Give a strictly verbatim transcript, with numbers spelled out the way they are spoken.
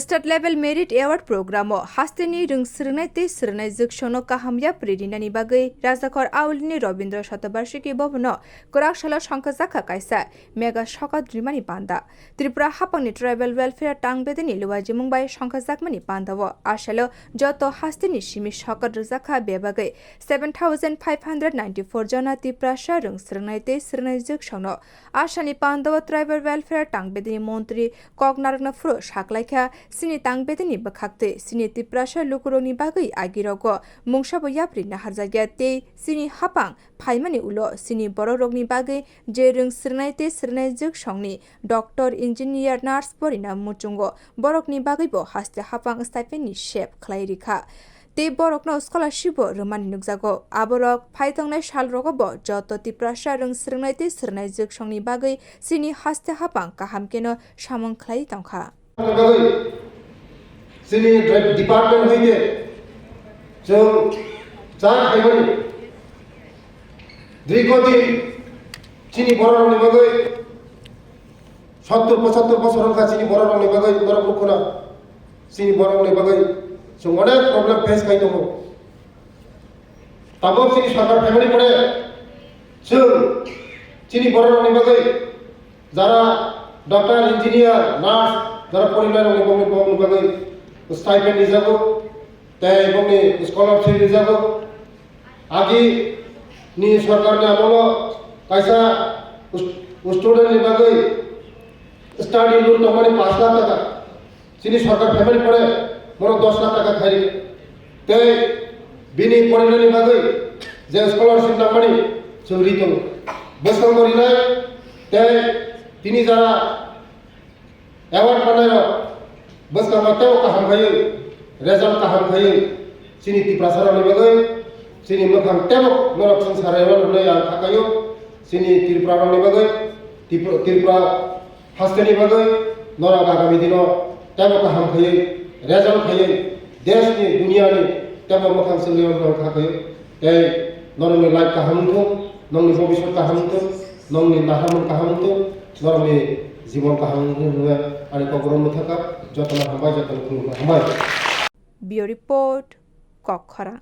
State Level Merit Award Program o hasteni rwng swrwngnai tei swrwngnai jwksongno kaham yapri rinani bagwi Rajakhor Aulini Rabindra Shatabarshiki Bhavan o kwrak salo songkhajakha kaisa mega sokat rimani panda. Tripura hapangni Tribal Welfare Tangbedini luajimung bai songkhajakmani panda o asalo joto hasteni simi sokat rwjakha bebagwi seven thousand five hundred ninety four jona Tiprasa rwng swrwngnai tei swrwngnai jwksongno. Asani pandao Tribal Welfare Tangbedini Montri kok narwkna phuru saklaikha, chini tangbedini bwkhaktwi chini Tiprasa lukurokni bagwi agirogo mungsabo yapri naharjakya tei chini hapang phaimani ulo chini borokrokni bagwi je rwng swrwngnai tei swrwngnai jwksongni doctor, engineer, nurse porina muchungo borokni bagwibo haste hapang stipend ni sep khlai rikha. Tei borokno scholarship bo rwmani nukjago. Aborok phai tongnai salrogo bo joto Tiprasa rwng swrwngnai tei swrwngnai jwksongni bagwi chini haste hapang kaham keno samung khlai tongkha. Bagwi chini de-, department hoite chwng cha khaimani dirigo din chini bororokni bagwi sottur pochattur bosor wngkha chini bororokni bagwi borok nukhuna. Chini borokni bagwi chwng onek problem face khai tongo. Tabuk chini sarkar phaimani pore chwng chini bororokni bagwi jara doctor, engineer, nurse, jara porinai rokni bagwi stipend rijago. Tei bongni scholarship rijago. Agi ni sarkar ni amolo kaisa st-, student ni bagwi study loan tongmani pash lakh taka. Chini sarkar phaimani pore bono dos lakh taka khai rikha. Tei bini porinani bagwi je scholarship nangmani chwng ri tongo. Bwskango rinai tei tini jara award mannairok bwskango teibo kaham khaiwi, result kaham khaiwi, chini Tiprasarokni bagwi, chini mwkhang teibo norok chwng sarai mano hwnwi ang kha khaio, chini Tripurarokni bagwi, Tripura, Tripura hasteni bagwi norok agami dino teibo kaham khaiwi, result khaiwi, deshni, duniani teibo mwkhang chwngwi mano hwnwi ang kha khaio. Tei norokni life kaham wngthung, nongni bobiswt kaham wngthung, nongni naharmung kaham wngthung, norokni jibon kaham wngthung hwnwi ani kokborok mwthakha. Jotono hambai, jotono khulumkha, hambai. Bureau Report, Kokkhorang.